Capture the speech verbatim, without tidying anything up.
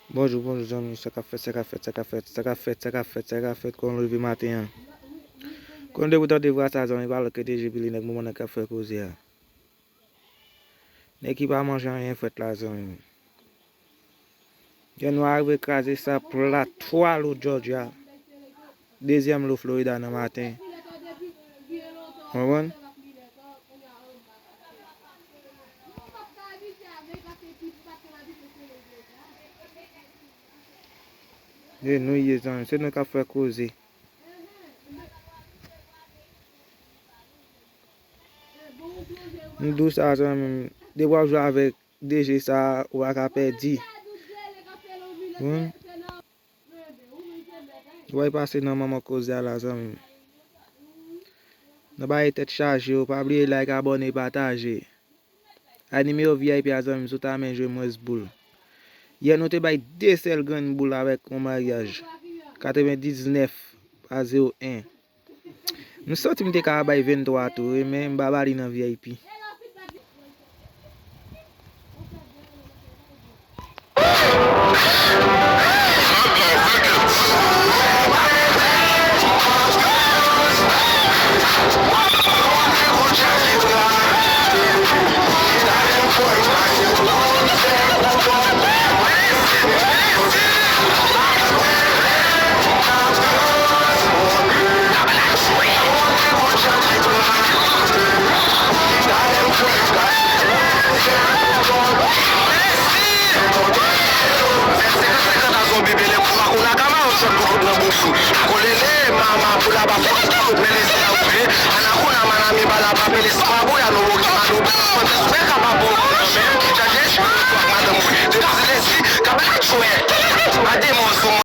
Bonjou, bonjou zanmi, sa k ap fèt, sa k ap fèt, sa k ap fèt, sa k ap fèt, sa k ap fèt, sa k ap fèt, kòman w leve maten an? Kòm depi w tande vwa sa zanmi, pa lòt ke D J Billy nèg moman nan k ap fè koze a. Nèg ki pa manje anyen frèt la zanmi. Yè nou arive kraze sa plat twa lo Georgia. Dezyèm lo Florida nan maten. Konprann? E nou ye zanmi, se nou k ap fè koze. M di w sa zanmi m, depi w ap jwe avèk D J sa, ou pa ka pèdi. Wi. Ou pa pase nan manman koze a la zanmi m. Nan bagay tèt chaje yo, pa bliye like, abòne, pataje. Ay nimewo V I P a zanmi m, sou ta men jwe mwens boul. Yè nou te bay de sèl grenn boul avèk yon maryaj. Katrevendiznèf a zewo en. M santi m te ka bay venntwa tou wi, men m pa ba li nan V I P.